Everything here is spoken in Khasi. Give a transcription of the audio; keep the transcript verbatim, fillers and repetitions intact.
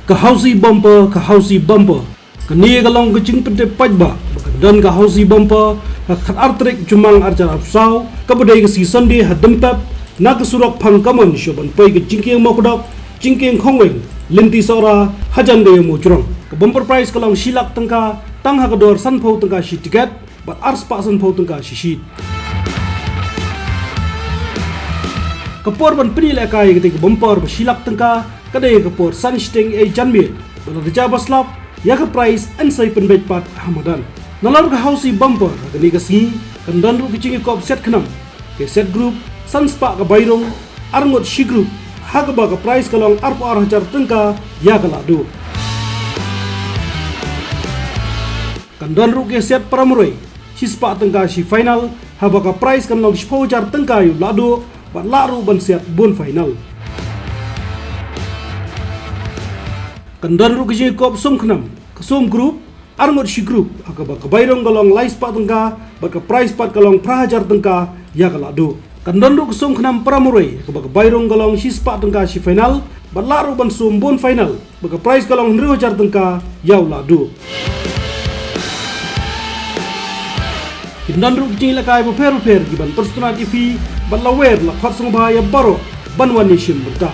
Ka Housie Bumper, ka Housie Bumper. Kane ka long ka jingpyntip paidbah ba kan don ka Housie Bumper ha ka khatar tarik Jymmang arhajar arphew saw, kaba dei ka sngi Sunday ha Dympep, na ka surok Phang Kamon shuwa ban poi ka jingkieng Mawkdok, jingkieng Khongweng, lynti Sohra, hajan ka ïing Mawjrong. Ka bumper prize ka long shi lak tyngka tang ha ka dor sanphew tyngka shi tiket bad arspah sanphew tyngka shi sheet. Ka por ban pynïalehkai ïa katei ka bumper ba shi lak tyngka ka dei ha ka por san shiteng ei janmiet, bad lada jia ba slap, ïa ka prize yn sa ïa pynbeit pat ha madan. Nalor ka Housie Bumper ha kane ka sngi kan don ruh ka jingïakop set khnam, ka set group san spah ka bai rung, arngut shi group, ha kaba ka prize ka long arphew ar hajar tyngka ïa ka lahduh. Kan don ruh ka set para marwei, shi spah tyngka shi final, haba ka prize kan long shiphew hajar tyngka ïa u lahduh, bad lah ruh ban set bun final. Kan don ruh ka jingïakop sum khnam, ka sum group, arngut shi group, ha kaba ka bai rung ka long lai spah tyngka, bad ka prize pat ka long phra hajar tyngka ïa ka lahduh. Kan don ruh ka sum khnam para marwei, ha kaba ka bai rung ka long shi spah tyngka shi final, bad lah ruh ban sum bun final, bad ka prize ka long hynriew hajar tyngka ïa u lahduh. Kin don ruh ki jingïalehkai bapher bapher kiban pynsngewtynnat ïa phi, bad la wer la khot sngewbha ïa baroh ban wan ïashim bynta.